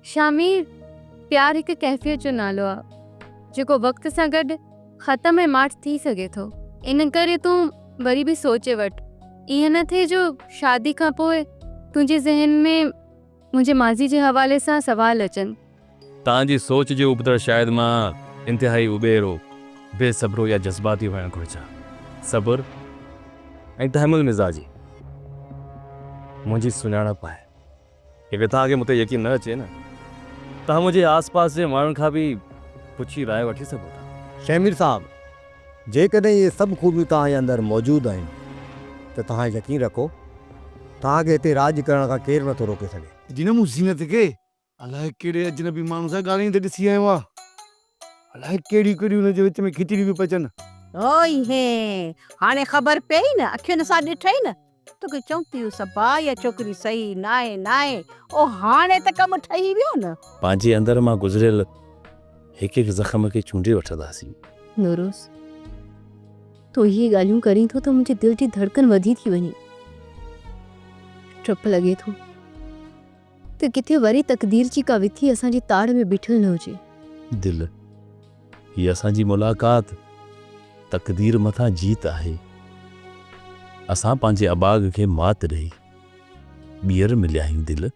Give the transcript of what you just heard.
شامير، پيار هڪ ڪيفيت جو نالو آ، جيڪو وقت سان گڏ ختم ۽ ماٺ ٿي سگهي ٿو. ان ڪري تون وري به سوچي وٺ. ائين نه ٿئي جو شادي کان پوء تنهنجي ذهن ۾ منهنجي ماضي جي حوالي سان سوال اچن. توهان جي سوچ جي ابتڙ شايد مان انتهائي اٻهرو، بي صبرو يا جذباتي هئڻ گهرجان. صبر ۽ تحمل مزاجي منهنجي سڃاڻپ آهي. جيڪڏهن توهان کي مون تي يقين نه اچي نه توهان منهنجي آس پاس جي ماڻهن کان به پڇي راء وٺي سگهو ٿا. شهمير صاحب، جيڪڏهن اهي سڀ خوبيون توهان جي اندر موجود آهن ته توهان يقين رکو توهان کي هتي راڄ ڪرڻ کان ڪير به نٿو روڪي سگهي. جي نه مون زينت کي الائي ڪهڙي اجنبي ماڻهو سان ڳالهائيندي ڏسي آيو آهيان. الائي ڪهڙيون ڪهڙيون هن جي وچ ۾ کچڙيون پيون پچن. اوئي هين، هاڻي خبر پيئي نه، اکين سان ڏٺئي نه. توکي چئون ٿي صفا اها ڇوڪري صحيح ناهي ناهي. او هاڻي ته ڪم ٺهي ويو نه. پنهنجي اندر مان گذريل هڪ هڪ زخم کي چونڊي وٺنداسين. نوروز، تون اهي ڳالهيون ڪرين ٿو ته منهنجي دل جي ڌڙڪن وڌي ٿي وڃي. ڊپ لڳي ٿو. ته ڪٿي وري تقدير جي ڪا وٿي اسان جي تاڙ ۾ بيٺل نه هجي. دل، هي اسان جي ملاقات تقدير مٿان جيت آهي. اسان پنهنجي اٻاڳ کي مات ڏئي ٻيهر مليا آهيون دل.